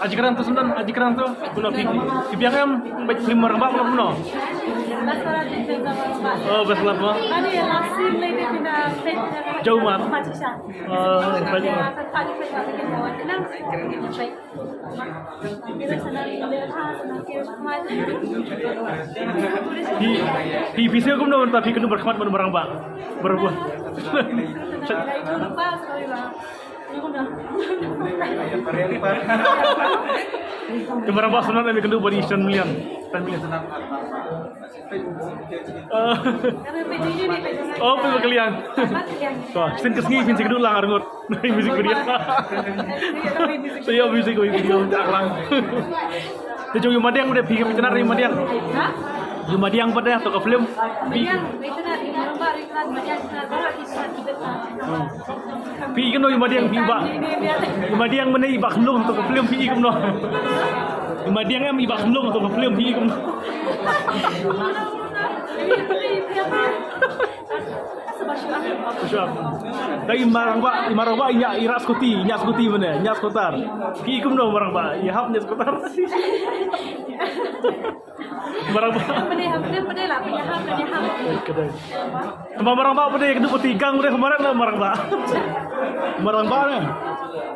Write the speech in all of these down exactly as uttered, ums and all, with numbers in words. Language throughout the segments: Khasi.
Aji Kran tu Sumdan, Aji Kran tu. Kumno phi, phi biang em peit film Rangbah kumno kumno? Oh, best lah. Jauh mat. Oh, best lah. Phi, phi, phi sngewbha kumno mynta phi kynduh bad khmat ban Rangbah? Bad buh. Te Rangbah Sumdan em kynduh bad i Stan Million. Stan Million. Ah. Oh, phi ba kylliang. To, shisien ka sngi phin sa kynduh lang arngut. Music video. Sa ïoh music video jak lang. Te jong ïa u Madiang, phi ka phi tnat ïa u Madiang? Ïa u Madiang pat de, to ka film. Phi kynduh ïa u Madiang phi ba. Ïa u Madiang mynne i Bah Khunlung, to ka film phi i kumno? Ïa u Madiang em i Bah Khunlung, to ka film phi i kumno? Shuwa. Dei i Marangbah, i Marangbah i ñiah, i rah skuti, i ñiah skuti mynne, i ñiah skutar. Phi kumno Marangbah, i hap ñiah skutar. Marangbah. Mynne hap, mynne la, mynne hap, mynne hap. Ka dei. Tangba Marangbah pat de kynduh bad i Gang pat de, ka Maret na Marangbah. Marangbah ne.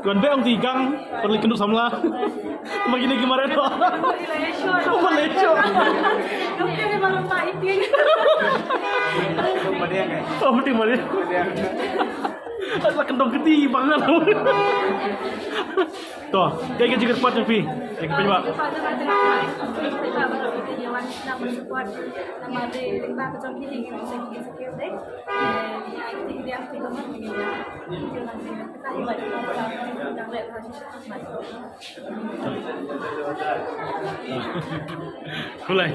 Wan beh ong i Gang, pat leit kynduh samla. Tangba kine ki Maret. Malaysia. Oh, Malaysia. Doktor ni Marangbah iti. Oh, mesti Maret. Asa kyndong kti bang. To, kaei ka jingkyrpad jong phi? Ïa ki paidbah. Khulai.